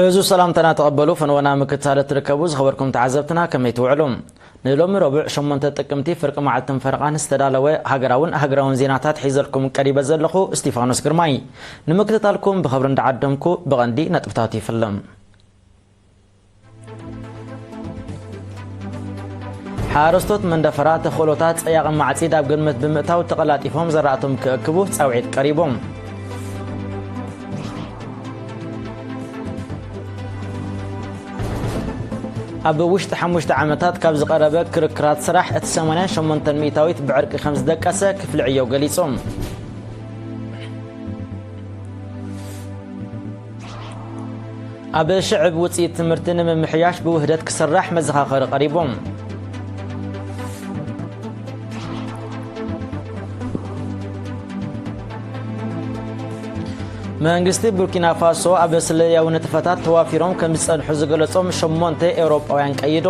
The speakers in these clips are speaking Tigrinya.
ዕዙዝ ሰላምታና ተቐበሉ። ፈንወና ምክትታል እትርከቡ ዝኸበርኩም ተዓዘብትና፣ ከመይ ትውዕሉ? ንሎሚ ረቡዕ ሸሞንተ ጥቅምቲ ፍርቂ መዓልትን ፈረቓን ዝተዳለወ ሃገራውን ሃገራውን ዜናታት ሒዘልኩም ቀሪበ ዘለኹ እስቲፋኖስ ግርማይ። ንምክትታልኩም ብኽብሪ እንዳዓደምኩ፣ ብቐንዲ ነጥብታት ይፍልም። ሓረስቶት መንደፈራ ተኽእሎታት ጸያቒ ማዕጺድ ኣብ ግምት ብምእታው ተቐላጢፎም ዘራእቶም ክእክቡ ጻውዒት ቀሪቡ። ኣብ ውሽጢ ሓሙሽተ ዓመታት ካብ ዝቐረበ ክርክራት ስራሕ እቲ ሰማንያን ሸሞንተን ሚእታዊት ብዕርቂ ከም ዝደቀሰ ክፍሊ ዕዮ ገሊጹ። ኣብ ሽዕብ ውጽኢት ትምህርቲ ንምምሕያሽ ብውህደት ክስራሕ መዘኻኸሪ ቀሪቡ። መንግስቲ ቡርኪና ፋሶ ኣብ ስለያዊ ንጥፈታት ተዋፊሮም ከም ዝጸንሑ ዝገለጾም ሸሞንተ ኤውሮጳውያን ቀይዱ።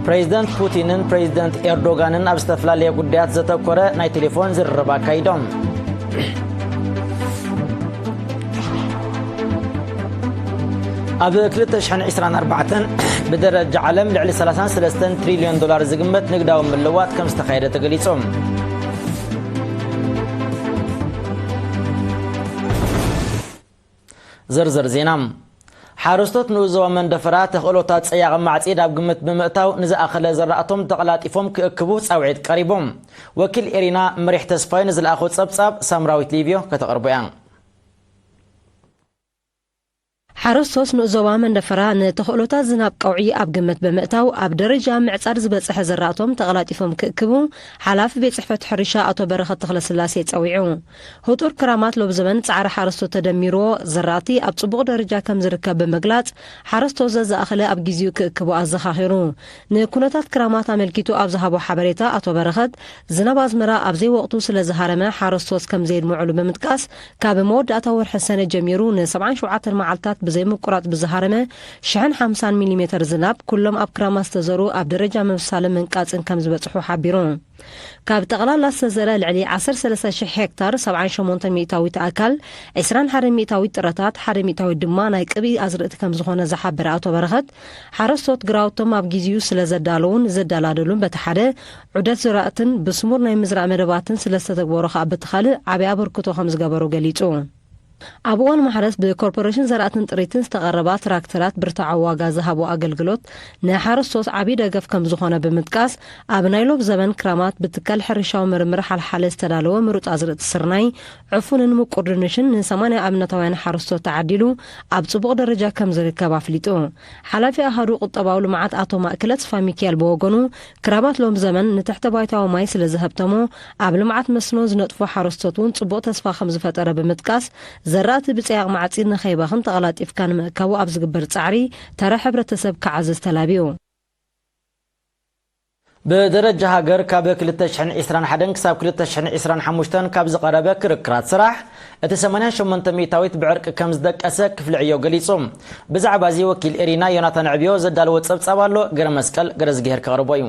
ፕሬዚደንት ፑቲንን ፕሬዚደንት ኤርዶጋንን ኣብ ዝተፈላለየ ጉዳያት ዘተኮረ ናይ ቴሌፎን ዝርርብ ኣካይዶም። ኣብ ክልተ ሽሕን ዕስራን ኣርባዕተን ብደረጃ ዓለም ልዕሊ ሰላሳን ሰለስተን ትሪልዮን ዶላር ዝግመት ንግዳዊ ምልዋጥ ከም ዝተኻየደ ተገሊጹ። ዝርዝር ዜና። ሓረስቶት ንኡስ ዞባ መንደፈራ ተኽእሎታት ጸያቒ ማዕጺድ ኣብ ግምት ብምእታው ንዝኣኸለ ዘራእቶም ተቐላጢፎም ክእክቡ ጻውዒት ቀሪቡ። ወኪል ኤሪና መሪሕ ተስፋይ ንዝለኣኾ ጸብጻብ ሳምራዊት ሊብዮ ከተቕርቦ እያ። ሓረስቶት ንኡስ ዞባ መንደፈራ ንተኽእሎታት ዝናብ ቀውዒ ኣብ ግምት ብምእታው ኣብ ደረጃ ምዕጻድ ዝበጽሐ ዘራእቶም ተቐላጢፎም ክእክቡ ሓላፊ ቤት ጽሕፈት ሕርሻ ኣቶ በረኸት ተኽለስላሴ ጸዊዑ። ህጡር ክራማት ሎብ ዘበን ጻዕሪ ሓረስቶት ተደሚርዎ ዘራእቲ ኣብ ጽቡቕ ደረጃ ከም ዝርከብ ብምግላጽ፣ ሓረስቶት ዘዝኣኽለ ኣብ ግዜኡ ክእክቡ ኣዘኻኺሩ። ንኩነታት ክራማት ኣመልኪቱ ኣብ ዝሃቦ ሓበሬታ ኣቶ በረኸት፣ ዝናብ ኣዝመራ ኣብ ዘይወቕቱ ስለ ዝሃረመ ሓረስቶት ከም ዘየድምዑሉ ብምጥቃስ፣ ካብ መወዳእታ ወርሒ ሰነ ጀሚሩ ን ሰብዓን ሸውዓተን መዓልታት ብዘይምቁራጽ ብዝሃረመ ሽሕን ሓምሳን ሚሊሜተር ዝናብ፣ ኩሎም ኣብ ክራማት ዝተዘርኡ ኣብ ደረጃ ምብሳልን ምንቃጽን ከም ዝበጽሑ ሓቢሩ። ካብ ጠቕላላ ዝተዘርአ ልዕሊ ዓሰርተ ሰለስተ ሽሕ ሄክታር፣ ሰብዓን ሸሞንተ ሚእታዊት ኣካል፣ ዕስራን ሓደን ሚእታዊት ጥረታት፣ ሓደ ሚእታዊት ድማ ናይ ቅብኢ ኣዝርእቲ ከም ዝኾነ ዝሓበረ ኣቶ በረኸት፣ ሓረስቶት ግራውቶም ኣብ ግዜኡ ስለ ዘዳለዉን ዘደላደሉን በቲ ሓደ፣ ዑደት ዝራእትን ብስሙር ናይ ምዝራእ መደባትን ስለ ዝተተግበሩ ከኣ በቲ ካልእ ዓቢ ኣበርክቶ ከም ዝገበሩ ገሊጹ። ኣብ እዋን ማሕረስ ብኮርፖሬሽን ዘራእትን ጥሪትን ዝተቐረባ ትራክተራት ብርትዓዊ ዋጋ ዝሃቦ ኣገልግሎት ንሓረስቶት ዓቢ ደገፍ ከም ዝኾነ ብምጥቃስ፣ ኣብ ናይ ሎብ ዘበን ክራማት ብትካል ሕርሻዊ ምርምር ሓልሓለ ዝተዳለወ ምሩጽ ኣዝርእቲ ስርናይ፣ ዕፉንን ምቁር ድንሽን ንሰማንያ ኣብነታውያን ሓረስቶት ተዓዲሉ ኣብ ጽቡቕ ደረጃ ከም ዝርከብ ኣፍሊጡ። ሓላፊ ኣሃዱ ቁጠባዊ ልምዓት ኣቶ ማእክለ ተስፋሚካኤል ብወገኑ፣ ክራማት ሎም ዘመን ንትሕተ ባይታዊ ማይ ስለ ዝሀብተሞ፣ ኣብ ልምዓት መስኖ ዝነጥፉ ሓረስቶት እውን ጽቡቕ ተስፋ ከም ዝፈጠረ ብምጥቃስ፣ ዘራእቲ ብጸያቕ ማዕጺድ ንኸይባኽን ተቐላጢፍካ ንምእካቡ ኣብ ዝግበር ጻዕሪ ተራ ሕብረተሰብ ክዓዝዝ ተላብዩ። ብደረጃ ሃገር ካብ ክልተ ሽሕን ዕስራን ሓደን ክሳብ ክልተ ሽሕን ዕስራን ሓሙሽተን ካብ ዝቐረበ ክርክራት ስራሕ፣ እቲ ሰማንያን ሸሞንተ ሚእታዊት ብዕርቂ ከም ዝደቀሰ ክፍሊ ዕዮ ገሊጹ። ብዛዕባ እዚ ወኪል ኤሪና ዮናታን ዕብዮ ዘዳለዎ ጸብጻብ ኣሎ፣ ገረ መስቀል ገረዝግሄር ከቕርቦ እዩ።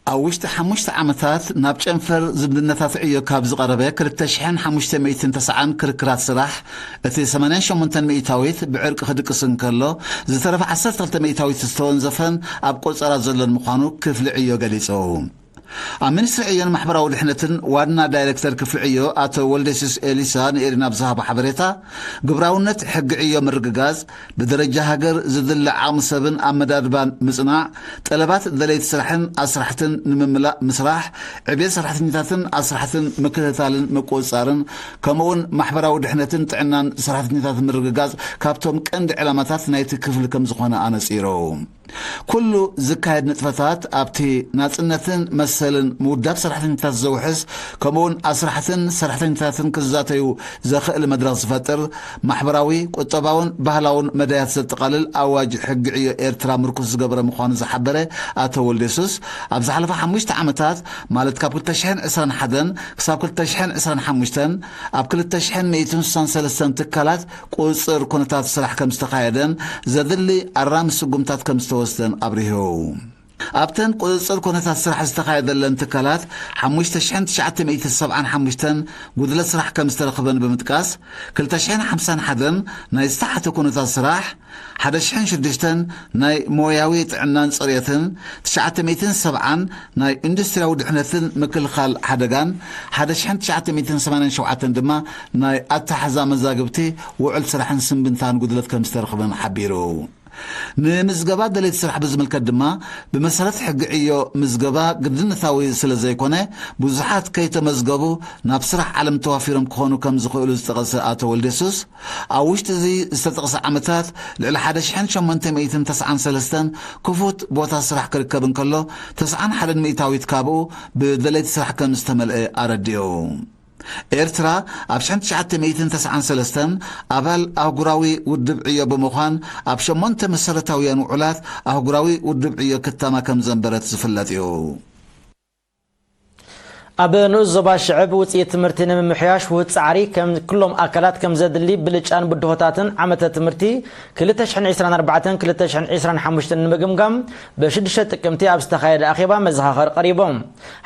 ኣብ ውሽጢ ሓሙሽተ ዓመታት ናብ ጨንፈር ዝምድነታት ዕዮ ካብ ዝቐረበ ክልተ ሽሕን ሓሙሽተ ሚእትን ተስዓን ክርክራት ስራሕ፣ እቲ ሰማንያን ሸሞንተን ሚእታዊት ብዕርቂ ክድቅስ እንከሎ፣ ዝተረፈ ዓሰርተ ክልተ ሚእታዊት ዝተወንዘፈን ኣብ ቆጸራ ዘሎን ምዃኑ ክፍሊ ዕዮ ገሊጹ። ኣብ ሚኒስትሪ ዕዮን ማሕበራዊ ድሕነትን ዋና ዳይሬክተር ክፍሊ ዕዮ ኣቶ ወልደስስ ኤሊሳ ንኤሪና ብዝሃቦ ሓበሬታ፣ ግብራውነት ሕጊ ዕዮ ምርግጋጽ፣ ብደረጃ ሃገር ዝድለ ዓቕሚ ሰብን ኣመዳድባን ምጽናዕ፣ ጠለባት ደለይቲ ስራሕን ኣስራሕትን ንምምላእ ምስራሕ፣ ዕብየት ሰራሕተኛታትን ኣስራሕትን ምክትታልን ምቁጽጻርን፣ ከምኡውን ማሕበራዊ ድሕነትን ጥዕናን ሰራሕተኛታት ምርግጋጽ ካብቶም ቀንዲ ዕላማታት ናይቲ ክፍሊ ከም ዝኾነ ኣነጺሩ። ኩሉ ዝካየድ ንጥፈታት ኣብቲ ናጽነትን መሰልን ምውዳብ ሰራሕተኛታት ዘውሕስ፣ ከምኡውን ኣስራሕትን ሰራሕተኛታትን ክዛተዩ ዘኽእል መድረኽ ዝፈጥር፣ ማሕበራዊ፣ ቁጠባውን ባህላውን መዳያት ዘጠቓልል ኣዋጅ ሕጊ ዕዮ ኤርትራ ምርኩስ ዝገበረ ምዃኑ ዝሓበረ ኣቶ ወልደሱስ፣ ኣብ ዝሓለፈ ሓሙሽተ ዓመታት፣ ማለት ካብ ክልተ ሽሕን ዕስራን ሓደን ክሳብ ክልተ ሽሕን ዕስራን ሓሙሽተን፣ ኣብ ክልተ ሽሕን ሚእትን ስሳን ሰለስተን ትካላት ቁጽጽር ኩነታት ስራሕ ከም ዝተኻየደን ዘድሊ ኣራሚ ስጉምታት ከም ዝተወስደን ኣብሪሁ። ኣብተን ቁጽጽር ኩነታት ስራሕ ዝተኻየደለን ትካላት ሓሙሽተ ሽሕን ትሽዓተ ሚእቲ ሰብዓን ሓሙሽተን ጉድለት ስራሕ ከም ዝተረኽበን ብምጥቃስ፣ ክልተ ሽሕን ሓምሳን ሓደን ናይ ዝተሓተ ኩነታት ስራሕ፣ ሓደ ሽሕን ሽዱሽተን ናይ ሞያዊ ጥዕናን ጽሬትን፣ ትሽዓተ ሚእትን ሰብዓን ናይ ኢንዱስትሪያዊ ድሕነትን ምክልኻል ሓደጋን፣ ሓደ ሽሕን ትሽዓተ ሚእትን ሰማንያን ሸውዓተን ድማ ናይ ኣተሓዛ መዛግብቲ፣ ውዕል ስራሕን ስንብንታን ጉድለት ከም ዝተረኽበን ሓቢሩ። ንምዝገባ ደለይቲ ስራሕ ብዝምልከት ድማ፣ ብመሰረት ሕጊ ዕዮ ምዝገባ ግድነታዊ ስለ ዘይኮነ፣ ብዙሓት ከይተመዝገቡ ናብ ስራሕ ዓለም ተዋፊሮም ክኾኑ ከም ዝኽእሉ ዝጠቐሰ ኣቶ ወልደሱስ፣ ኣብ ውሽጢ እዚ ዝተጠቕሰ ዓመታት ልዕሊ ሓደ ሽሕን ሸሞንተ ሚእትን ተስዓን ሰለስተን ክፉት ቦታ ስራሕ ክርከብ እንከሎ፣ ተስዓን ሓደን ሚእታዊት ካብኡ ብደለይቲ ስራሕ ከም ዝተመልአ ኣረዲኡ። ኤርትራ ኣብ ሽሕን ትሽዓተ ሚእትን ተስዓን ሰለስተን ኣባል ኣህጉራዊ ውድብ ዕዮ ብምዃን፣ ኣብ ሸሞንተ መሰረታውያን ውዑላት ኣህጉራዊ ውድብ ዕዮ ክታማ ከም ዘንበረት ዝፍለጥ እዩ። ኣብ ንኡስ ዞባ ሽዕብ ውፅኢት ትምህርቲ ንምምሕያሽ ውሁድ ፃዕሪ ከም ኩሎም ኣካላት ከም ዘድሊ ብልጫን ብድሆታትን ዓመተ ትምህርቲ ክልተ ሽሕን ዕስራን ኣርባዕተን ክልተ ሽሕን ዕስራን ሓሙሽተን ንምግምጋም ብ ሽዱሽተ ጥቅምቲ ኣብ ዝተኻየደ ኣኼባ መዘኻኸሪ ቀሪቦም።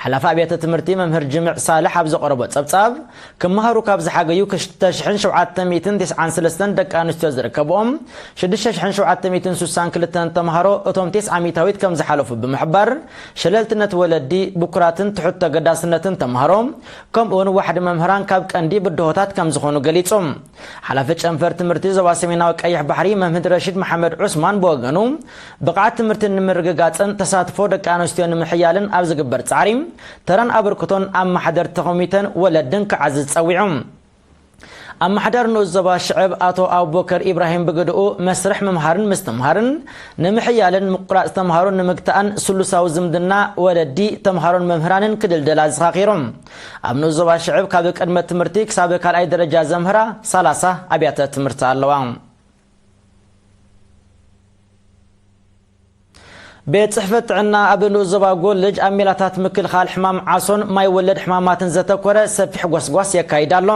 ሓላፊ ኣብያተ ትምህርቲ መምህር ጅምዕ ሳልሕ ኣብ ዘቐረቦ ጸብጻብ፣ ክመሃሩ ካብ ዝሓገዩ ክልተ ሽሕን ሸውዓተ ሚእትን ተስዓን ሰለስተን ደቂ ኣንስትዮ ዝርከብኦም ሽዱሽተ ሽሕን ሸውዓተ ሚእትን ስሳን ክልተን ተምሃሮ እቶም ተስዓ ሚእታዊት ከም ዝሓለፉ ብምሕባር፣ ሸለልትነት ወለዲ፣ ብኩራትን ትሑት ተገዳስነትን ተምሃሮ፣ ከምኡውን ዋሕዲ መምህራን ካብ ቀንዲ ብድሆታት ከም ዝኾኑ ገሊጹ። ሓላፊ ጨንፈር ትምህርቲ ዞባ ሰሜናዊ ቀይሕ ባሕሪ መምህር ረሺድ መሓመድ ዑስማን ብወገኑ፣ ብቕዓት ትምህርቲ ንምርግጋጽን ተሳትፎ ደቂ ኣንስትዮ ንምሕያልን ኣብ ዝግበር ጻዕሪ፣ ተራን ኣበርክቶን ኣመሓደርቲ ኮሚተን ወለድን ክዓዝዝ ጸዊዑ። ኣመሓዳሪ ንኡስ ዞባ ሽዕብ ኣቶ ኣቡበከር ኢብራሂም ብግድኡ፣ መስርሕ ምምሃርን ምስትምሃርን ንምሕያልን ምቁራጽ ተምሃሮ ንምግታእን ስሉሳዊ ዝምድና ወለዲ፣ ተምሃሮን መምህራንን ክድልደል ኣዘኻኺሩ። ኣብ ንኡስ ዞባ ሽዕብ ካብ ቅድመ ትምህርቲ ክሳብ ካልኣይ ደረጃ ዘምህራ ሰላሳ ኣብያተ ትምህርቲ ኣለዋ። ቤት ጽሕፈት ጥዕና ኣብ ንኡስ ዞባ ጎልጅ ኣብ ሜላታት ምክልኻል ሕማም ዓሶን ማይ ወለድ ሕማማትን ዘተኮረ ሰፊሕ ጎስጓስ የካይድ ኣሎ።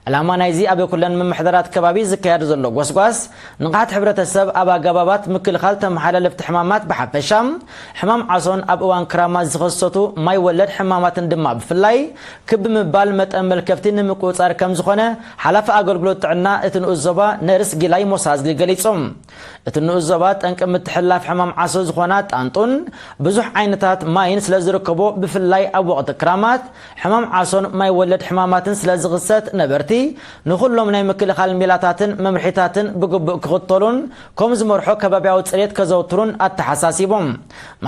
ዕላማ ናይዚ ኣብ ኩለን ምምሕዳራት ከባቢ ዝካየድ ዘሎ ጎስጓስ፣ ንቕሓት ሕብረተሰብ ኣብ ኣገባባት ምክልኻል ተመሓላለፍቲ ሕማማት ብሓፈሻ፣ ሕማም ዓሶን ኣብ እዋን ክራማት ዝኸሰቱ ማይ ወለድ ሕማማትን ድማ ብፍላይ ክብ ምባል መጠን መልከፍቲ ንምቁጽጻር ከም ዝኾነ ሓላፊ ኣገልግሎት ጥዕና እቲ ንኡስ ዞባ ነርስ ጊላይ ሞሳዝጊ ገሊጹ። እቲ ንኡስ ዞባ ጠንቂ ምትሕልላፍ ሕማም ዓሶ ዝኾና ጣንጡን ብዙሕ ዓይነታት ማይን ስለ ዝርከቦ፣ ብፍላይ ኣብ ወቕቲ ክራማት ሕማም ዓሶን ማይ ወለድ ሕማማትን ስለ ዝኽሰት፣ ነበርቲ ንኹሎም ናይ ምክልኻል ሜላታትን መምርሒታትን ብግቡእ ክኽተሉን ከም ዝመርሖ ከባብያዊ ጽሬት ከዘውትሩን ኣተሓሳሲቦም።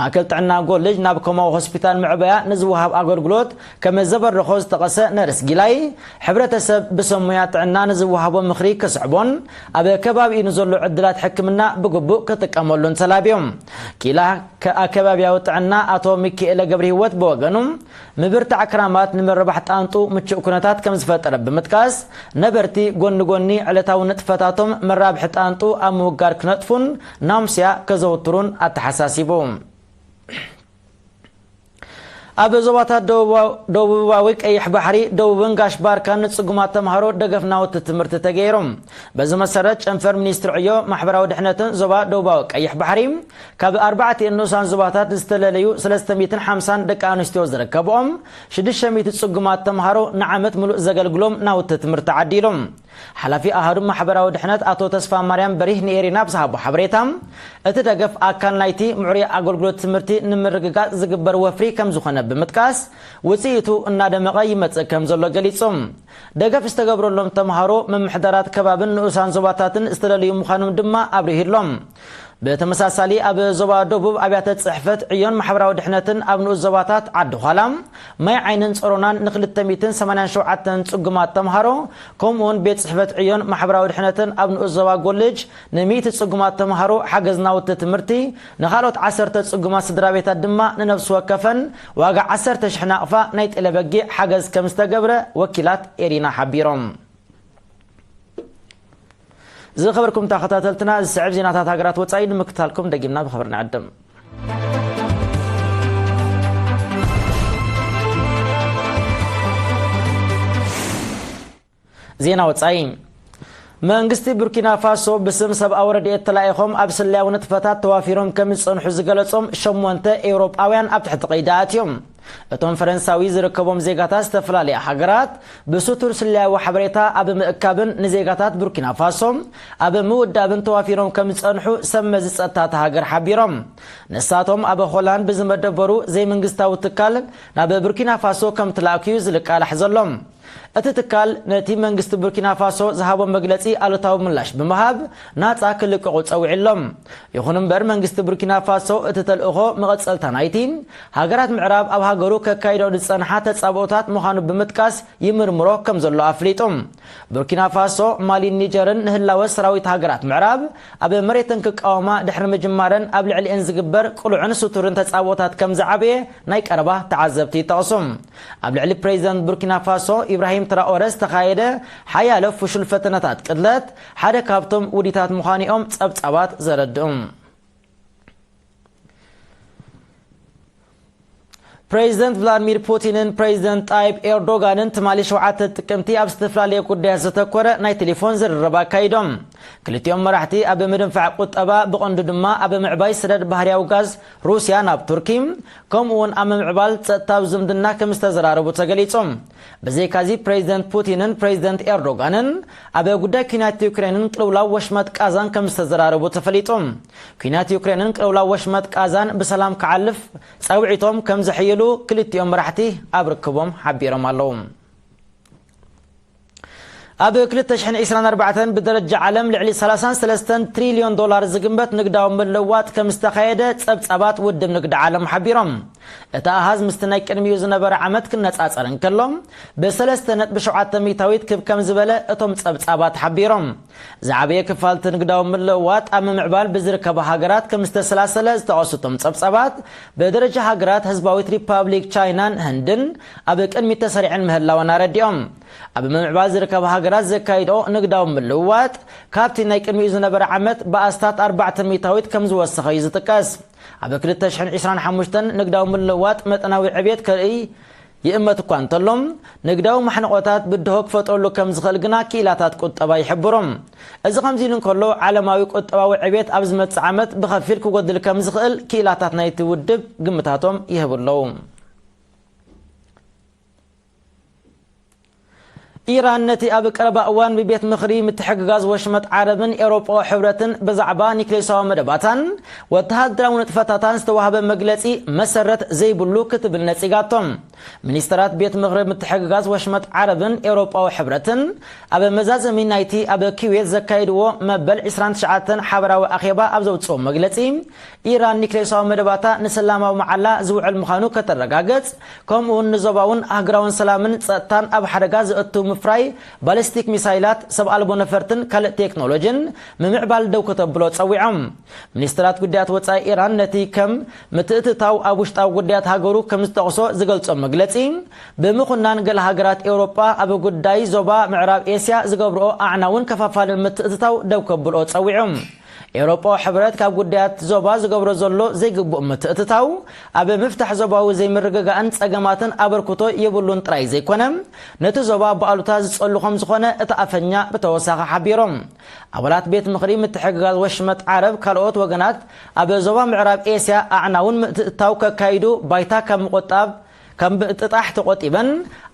ማእከል ጥዕና ጎልጅ ናብ ኮማዊ ሆስፒታል መዕበያ ንዝወሃብ ኣገልግሎት ከም ዘበረኾ ዝጠቐሰ ነርስ ጊላይ፣ ሕብረተሰብ ብሰብ ሞያ ጥዕና ንዝወሃቦ ምኽሪ ክስዕቦን ኣብ ከባቢኡ ንዘሎ ዕድላት ሕክምና ብግቡእ ክጥቀመሉን ተላብዮም። ኪላ ከ-፣ ኣከባብያዊ ጥዕና ኣቶ ሚካኤለ ገብረ ህይወት ብወገኑ፣ ምብርታዕ ክራማት ንምርባሕ ጣንጡ ምቹእ ኩነታት ከም ዝፈጠረ ብምጥቃስ፣ ነበርቲ ጎኒ ጎኒ ዕለታዊ ንጥፈታቶም መራብሒ ጣንጡ ኣብ ምውጋድ ክነጥፉን ናሙስያ ከዘውትሩን ኣተሓሳሲቡ። ኣብ ዞባታት ደቡባ-፣ ደቡባዊ ቀይሕ ባሕሪ፣ ደቡብን ጋሽ ባርካን ንጽጉማት ተምሃሮ ደገፍ ናውቲ ትምህርቲ ተገይሮም። በዚ መሰረት፣ ጨንፈር ሚኒስትሪ ዕዮ፣ ማሕበራዊ ድሕነትን ዞባ ደቡባዊ ቀይሕ ባሕሪ፣ ካብ ኣርባዕቲኤን ንኡሳን ዞባታት ዝተለለዩ ሰለስተ ሚእትን ሓምሳን ደቂ ኣንስትዮ ዝርከብኦም ሽዱሽተ ሚእቲ ጽጉማት ተምሃሮ ንዓመት ምሉእ ዘገልግሎም ናውቲ ትምህርቲ ዓዲሎም። ሓላፊ ኣሃዱ ማሕበራዊ ድሕነት ኣቶ ተስፋ ማርያም በሪህ ንኤሪና ኣብ ዝሃቦ ሓበሬታ፣ እቲ ደገፍ ኣካል ናይቲ ምዕሩይ ኣገልግሎት ትምህርቲ ንምርግጋጽ ዝግበር ወፍሪ ከም ዝኾነ ብምጥቃስ፣ ውጽኢቱ እናደመቐ ይመጽእ ከም ዘሎ ገሊጹ። ደገፍ ዝተገብረሎም ተምሃሮ፣ ምምሕዳራት ከባብን ንኡሳን ዞባታትን ዝተለዩ ምዃኖም ድማ ኣብሪሁሎም። ብተመሳሳሊ፣ ኣብ ዞባ ደቡብ ኣብያተ ጽሕፈት ዕዮን ማሕበራዊ ድሕነትን ኣብ ንኡስ ዞባታት ዓዲ ዃላ፣ ማይ ዓይንን ጸሮናን ንክልተ ሚእትን ሰማንያን ሸውዓተን ጽጉማት ተምሃሮ፣ ከምኡውን ቤት ጽሕፈት ዕዮን ማሕበራዊ ድሕነትን ኣብ ንኡስ ዞባ ጎልጅ ንሚእቲ ጽጉማት ተምሃሮ ሓገዝ ናውቲ ትምህርቲ፣ ንኻልኦት ዓሰርተ ጽጉማት ስድራ ቤታት ድማ ንነፍሲ ወከፈን ዋጋ ዓሰርተ ሽሕ ናቕፋ ናይ ጤለ በጊዕ ሓገዝ ከም ዝተገብረ ወኪላት ኤሪና ሓቢሮም። ዝኸበርኩም ተኸታተልትና፣ ዝስዕብ ዜናታት ሃገራት ወጻኢ ንምክታልኩም ደጊምና ብኽብሪ ንዕድም። ዜና ወጻኢ። መንግስቲ ቡርኪና ፋሶ ብስም ሰብኣዊ ረድኤት ተላኢኾም ኣብ ስለያዊ ንጥፈታት ተዋፊሮም ከም ዝጸንሑ ዝገለጾም ሸሞንተ ኤውሮጳውያን ኣብ ትሕቲ ቀይዲ ኣትዮም። እቶም ፈረንሳዊ ዝርከቦም ዜጋታት ዝተፈላለያ ሃገራት ብስቱር ስለያዊ ሓበሬታ ኣብ ምእካብን ንዜጋታት ቡርኪና ፋሶ ኣብ ምውዳብን ተዋፊሮም ከም ዝጸንሑ ሰብ መዚ ጸጥታ እታ ሃገር ሓቢሮም። ንሳቶም ኣብ ሆላንድ ብዝመደበሩ ዘይመንግስታዊ ትካል ናብ ቡርኪና ፋሶ ከም ትላእኩ እዩ ዝልቃላሕ ዘሎ። እቲ ትካል ነቲ መንግስቲ ቡርኪና ፋሶ ዝሃቦ መግለጺ ኣሉታዊ ምላሽ ብምሃብ ናጻ ክልቀቑ ጸዊዑ ኣሎ። ይኹን እምበር መንግስቲ ቡርኪና ፋሶ እቲ ተልእኾ መቐጸልታ ናይቲ ሃገራት ምዕራብ ኣብ ሃገሩ ከካይዶ ዝጸንሓ ተጻብኦታት ምዃኑ ብምጥቃስ ይምርምሮ ከም ዘሎ ኣፍሊጡ። ቡርኪና ፋሶ፣ ማሊን ኒጀርን ንህላወ ሰራዊት ሃገራት ምዕራብ ኣብ መሬተን ክቃወማ ድሕሪ ምጅማረን ኣብ ልዕሊኤን ዝግበር ቅሉዕን ስቱርን ተጻብኦታት ከም ዝዓበየ ናይ ቀረባ ተዓዘብቲ ይጠቕሱ። ኣብ ልዕሊ ፕሬዚደንት ቡርኪና ፋሶ ኢብራሂም ትራኦረ ዝተኻየደ ሓያለ ፍሹል ፈተነታት ቅትለት ሓደ ካብቶም ውዲታት ምዃኑ እዮም ጸብጻባት ዘረድኡ። ፕሬዚደንት ቭላድሚር ፑቲንን ፕሬዚደንት ጣይብ ኤርዶጋንን ትማሊ ሸውዓተ ጥቅምቲ ኣብ ዝተፈላለየ ጉዳያት ዘተኮረ ናይ ቴሌፎን ዝርርብ ኣካይዶም። ክልቲኦም መራሕቲ ኣብ ምድንፋዕ ቁጠባ፣ ብቐንዱ ድማ ኣብ ምዕባይ ሰደድ ባህርያዊ ጋዝ ሩስያ ናብ ቱርኪ፣ ከምኡ እውን ኣብ ምምዕባል ጸጥታዊ ዝምድና ከም ዝተዘራረቡ ተገሊጹ። ብዘይካዚ ፕሬዚደንት ፑቲንን ፕሬዚደንት ኤርዶጋንን ኣብ ጉዳይ ኲናት ዩክሬንን ቅልውላው ወሽመጥ ቃዛን ከም ዝተዘራረቡ ተፈሊጡ። ኲናት ዩክሬንን ቅልውላው ወሽመጥ ቃዛን ብሰላም ክዓልፍ ጻውዒቶም ከም ዘሕይሉ ክልቲኦም መራሕቲ ኣብ ርክቦም ሓቢሮም ኣለዉ። ኣብ ክልተ ሽሕን ዕስራን ኣርባዕተን ብደረጃ ዓለም ልዕሊ ሰላሳን ሰለስተን ትሪልዮን ዶላር ዝግመት ንግዳዊ ምልውዋጥ ከም ዝተኻየደ ጸብጻባት ውድብ ንግዲ ዓለም ሓቢሮም። እቲ ኣሃዝ ምስቲ ናይ ቅድሚኡ ዝነበረ ዓመት ክነጻጸር እንከሎ፣ ብሰለስተ ነጥቢ ሸውዓተ ሚእታዊት ክብ ከም ዝበለ እቶም ጸብጻባት ሓቢሮም። ዝዓበየ ክፋል እቲ ንግዳዊ ምልውዋጥ ኣብ ምምዕባል ብዝርከባ ሃገራት ከም ዝተሰላሰለ ዝጠቐሱ እቶም ጸብጻባት፣ ብደረጃ ሃገራት ህዝባዊት ሪፓብሊክ ቻይናን ህንድን ኣብ ቅድሚት ተሰሪዐን ምህላወን ኣረዲኦም። ኣብ ምምዕባል ዝርከባ ሃገራት ዘካይድኦ ንግዳዊ ምልውዋጥ ካብቲ ናይ ቅድሚኡ ዝነበረ ዓመት ብኣስታት ኣርባዕተ ሚእታዊት ከም ዝወሰኸ እዩ ዝጥቀስ። ኣብ ክልተ ሽሕን ዕስራን ሓሙሽተን ንግዳዊ ምልውዋጥ መጠናዊ ዕብየት ከርኢ ይእመት እኳ እንተሎ፣ ንግዳዊ ማሕንቖታት ብድሆ ክፈጥረሉ ከም ዝኽእል ግና ክኢላታት ቁጠባ ይሕብሩ። እዚ ከምዚ ኢሉ እንከሎ፣ ዓለማዊ ቁጠባዊ ዕብየት ኣብ ዝመጽእ ዓመት ብኸፊል ክጎድል ከም ዝኽእል ክኢላታት ናይቲ ውድብ ግምታቶም ይህቡ ኣለዉ። ኢራን ነቲ ኣብ ቀረባ እዋን ብቤት ምኽሪ ምትሕግጋዝ ወሽመጥ ዓረብን ኤውሮጳዊ ሕብረትን ብዛዕባ ኒክሌሳዊ መደባታን ወተሃደራዊ ንጥፈታታን ዝተዋህበ መግለጺ መሰረት ዘይብሉ ክትብል ነጺጋቶ። ሚኒስተራት ቤት ምኽሪ ምትሕግጋዝ ወሽመጥ ዓረብን ኤውሮጳዊ ሕብረትን ኣብ መዛዘሚ ናይቲ ኣብ ኩዌት ዘካየድዎ መበል ዕስራን ትሽዓተን ሓበራዊ ኣኼባ ኣብ ዘውጽኦ መግለጺ፣ ኢራን ኒክሌሳዊ መደባታ ንሰላማዊ መዓላ ዝውዕል ምዃኑ ከተረጋግጽ፣ ከምኡውን ንዞባውን ኣህጉራውን ሰላምን ጸጥታን ኣብ ሓደጋ ዘእቱ ምፍራይ ባሊስቲክ ሚሳይላት፣ ሰብ ኣልቦ ነፈርትን ካልእ ቴክኖሎጂን ምምዕባል ደው ከተብሎ ጸዊዖም። ሚኒስተራት ጉዳያት ወጻኢ ኢራን ነቲ ከም ምትእትታው ኣብ ውሽጣዊ ጉዳያት ሃገሩ ከም ዝጠቕሶ ዝገልጾ መግለጺ፣ ብምኹናን ገለ ሃገራት ኤውሮጳ ኣብ ጉዳይ ዞባ ምዕራብ ኤስያ ዝገብርኦ ኣዕናውን ከፋፋልን ምትእትታው ደው ከብልኦ ጸዊዑ። ኤውሮጳዊ ሕብረት ካብ ጉዳያት ዞባ ዝገብሮ ዘሎ ዘይግቡእ ምትእትታው ኣብ ምፍታሕ ዞባዊ ዘይምርግጋእን ጸገማትን ኣበርክቶ የብሉን ጥራይ ዘይኮነ፣ ነቲ ዞባ ብኣሉታ ዝጸሉ ከም ዝኾነ እቲ ኣፈኛ ብተወሳኺ ሓቢሮም። ኣባላት ቤት ምኽሪ ምትሕግጋዝ ወሽመጥ ዓረብ ካልኦት ወገናት ኣብ ዞባ ምዕራብ ኤስያ ኣዕናውን ምትእትታው ከካይዱ ባይታ ካብ ምቑጣብ ካብ ምጥጣሕ ተቖጢበን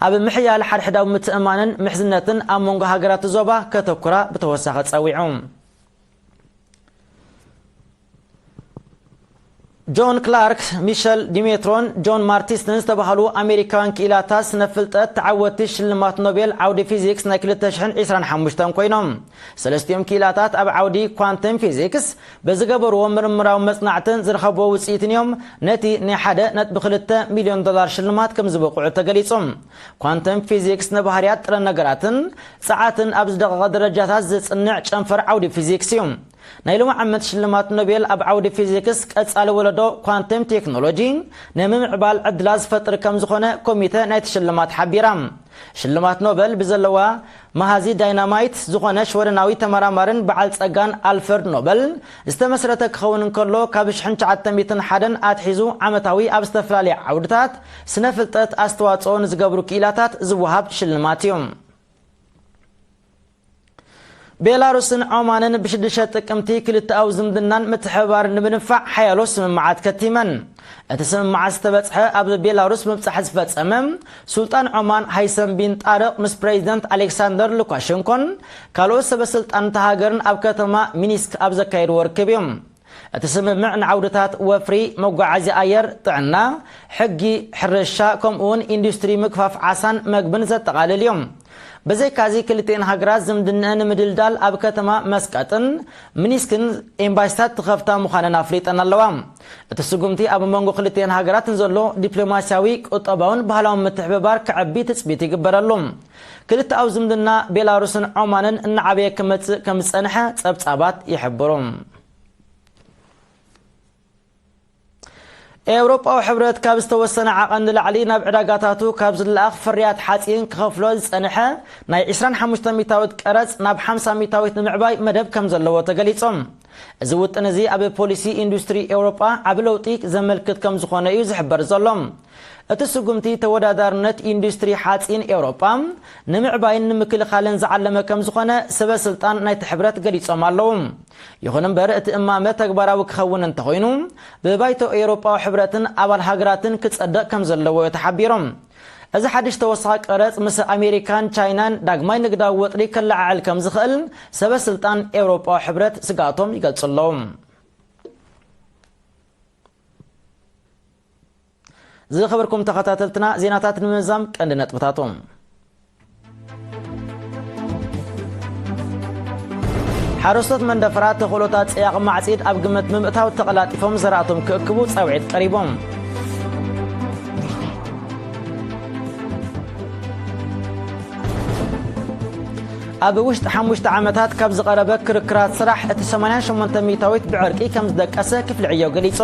ኣብ ምሕያል ሓድሕዳዊ ምትእማንን ምሕዝነትን ኣብ መንጎ ሃገራት ዞባ ከተኩራ ብተወሳኺ ጸዊዑ። ጆን ክላርክ፣ ሚሸል ዲሜትሮን ጆን ማርቲስትን ዝተባህሉ ኣሜሪካውያን ክኢላታት ስነ ፍልጠት ተዓወትቲ ሽልማት ኖቤል ዓውዲ ፊዚክስ ናይ ክልተ ሽሕን ዕስራን ሓሙሽተን ኮይኖም። ሰለስቲኦም ክኢላታት ኣብ ዓውዲ ኳንተም ፊዚክስ ብዝገበርዎ ምርምራዊ መጽናዕትን ዝረኸብዎ ውጽኢትን እዮም ነቲ ናይ ሓደ ነጥቢ ክልተ ሚልዮን ዶላር ሽልማት ከም ዝበቕዑ ተገሊጹ። ኳንተም ፊዚክስ ንባህርያት ጥረ ነገራትን ጸዓትን ኣብ ዝደቐቐ ደረጃታት ዘጽንዕ ጨንፈር ዓውዲ ፊዚክስ እዩ። ናይ ሎሚ ዓመት ሽልማት ኖቤል ኣብ ዓውዲ ፊዚክስ ቀጻሊ ወለዶ ኳንተም ቴክኖሎጂ ንምምዕባል ዕድላት ዝፈጥር ከም ዝኾነ ኮሚተ ናይቲ ሽልማት ሓቢራ። ሽልማት ኖበል ብዘለዋ መሃዚ ዳይናማይት ዝኾነ ሽወደናዊ ተመራማርን በዓል ጸጋን ኣልፈርድ ኖበል ዝተመስረተ ክኸውን እንከሎ፣ ካብ ሽሕን ትሽዓተ ሚእትን ሓደን ኣትሒዙ ዓመታዊ ኣብ ዝተፈላለየ ዓውድታት ስነ ፍልጠት ኣስተዋጽኦ ንዝገብሩ ክኢላታት ዝወሃብ ሽልማት እዩ። ቤላሩስን ዖማንን ብሽዱሽተ ጥቅምቲ ክልተኣዊ ዝምድናን ምትሕብባርን ንምንፋዕ ሓያሎ ስምምዓት ከቲመን። እቲ ስምምዓት ዝተበጽሐ ኣብ ቤላሩስ ምብጻሕ ዝፈጸመ ሱልጣን ዖማን ሃይሰም ቢን ጣርቕ ምስ ፕሬዚደንት ኣሌክሳንደር ሉካሸንኮን ካልኦት ሰበ ስልጣን እታ ሃገርን ኣብ ከተማ ሚኒስክ ኣብ ዘካየድዎ ርክብ እዩ። እቲ ስምምዕ ንዓውድታት ወፍሪ፣ መጓዓዝያ ኣየር፣ ጥዕና፣ ሕጊ፣ ሕርሻ፣ ከምኡውን ኢንዱስትሪ ምግፋፍ ዓሳን መግብን ዘጠቓልል እዩ። ብዘይካዚ ክልቲኤን ሃገራት ዝምድነአን ንምድልዳል ኣብ ከተማ መስቀጥን ሚኒስክን ኤምባሲታት ትኸፍታ ምዃነን ኣፍሊጠን ኣለዋ። እቲ ስጉምቲ ኣብ መንጎ ክልቲኤን ሃገራት ንዘሎ ዲፕሎማስያዊ፣ ቁጠባውን ባህላውን ምትሕብባር ክዕቢ ትጽቢት ይግበረሉ። ክልተኣዊ ዝምድና ቤላሩስን ዖማንን እናዓበየ ክመጽእ ከም ዝጸንሐ ጸብጻባት ይሕብሩ። ኤውሮጳዊ ሕብረት ካብ ዝተወሰነ ዓቐን ንላዕሊ ናብ ዕዳጋታቱ ካብ ዝለኣኽ ፍርያት ሓጺን ክኸፍሎ ዝጸንሐ ናይ ዕስራን ሓሙሽተ ሚእታዊት ቀረጽ ናብ ሓምሳ ሚእታዊት ንምዕባይ መደብ ከም ዘለዎ ተገሊጹ። እዚ ውጥን እዚ ኣብ ፖሊሲ ኢንዱስትሪ ኤውሮጳ ዓቢ ለውጢ ዘመልክት ከም ዝኾነ እዩ ዝሕበር ዘሎ። እቲ ስጉምቲ ተወዳዳርነት ኢንዱስትሪ ሓጺን ኤውሮጳ ንምዕባይን ንምክልኻልን ዝዓለመ ከም ዝኾነ ሰበ ስልጣን ናይቲ ሕብረት ገሊጾም ኣለዉ። ይኹን እምበር እቲ እማመ ተግባራዊ ክኸውን እንተኾይኑ ብባይቶ ኤውሮጳዊ ሕብረትን ኣባል ሃገራትን ክጸድቕ ከም ዘለዎ እዩ ተሓቢሮም። እዚ ሓድሽ ተወሳኺ ቀረጽ ምስ ኣሜሪካን ቻይናን ዳግማይ ንግዳዊ ወጥሪ ከለዓዕል ከም ዝኽእል ሰበ ስልጣን ኤውሮጳዊ ሕብረት ስግኣቶም ይገልጹ ኣለዉ። ዝኸበርኩም ተኸታተልትና፣ ዜናታት ንምዛም ቀንዲ ነጥብታቶም። ሓረስቶት መንደፈራ ተኽእሎታት ጽያቕ ማዕጺድ ኣብ ግምት ብምእታው ተቐላጢፎም ዘራእቶም ክእክቡ ጻውዒት ቀሪቦም። ኣብ ውሽጢ ሓሙሽተ ዓመታት ካብ ዝቐረበ ክርክራት ስራሕ እቲ ሰማንያን ሸሞንተ ሚእታዊት ብዕርቂ ከም ዝደቀሰ ክፍሊ ዕዮ ገሊጹ።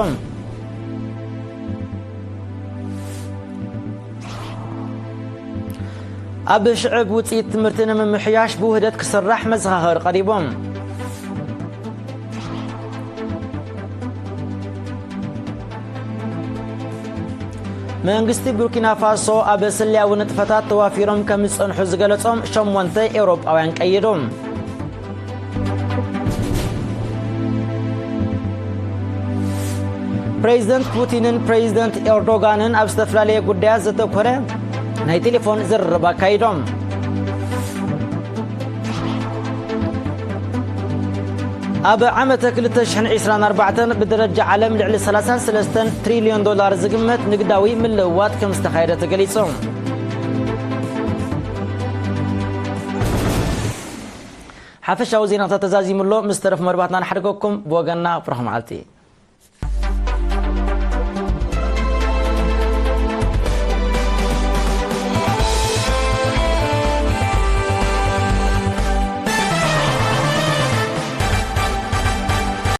ኣብ ሽዕብ ውጽኢት ትምህርቲ ንምምሕያሽ ብውህደት ክስራሕ መዘኻኸሪ ቀሪቡ። መንግስቲ ቡርኪና ፋሶ ኣብ ስለያዊ ንጥፈታት ተዋፊሮም ከም ዝጸንሑ ዝገለጾም ሸሞንተ ኤውሮጳውያን ቀይዱ። ፕሬዚደንት ፑቲንን ፕሬዚደንት ኤርዶጋንን ኣብ ዝተፈላለየ ጉዳያት ዘተኮረ ናይ ቴሌፎን ዝርርብ ኣካይዶም። ኣብ ዓመተ ክልተ ሽሕን ዕስራን ኣርባዕተን ብደረጃ ዓለም ልዕሊ ሰላሳን ሰለስተን ትሪልዮን ዶላር ዝግመት ንግዳዊ ምልውዋጥ ከም ዝተኻየደ ተገሊጹ። ሓፈሻዊ ዜናታት ተዛዚሙ ኣሎ። ምስ ተረፍ መርባትና ንሓድገኩም። ብወገንና ብሩኽ መዓልቲ።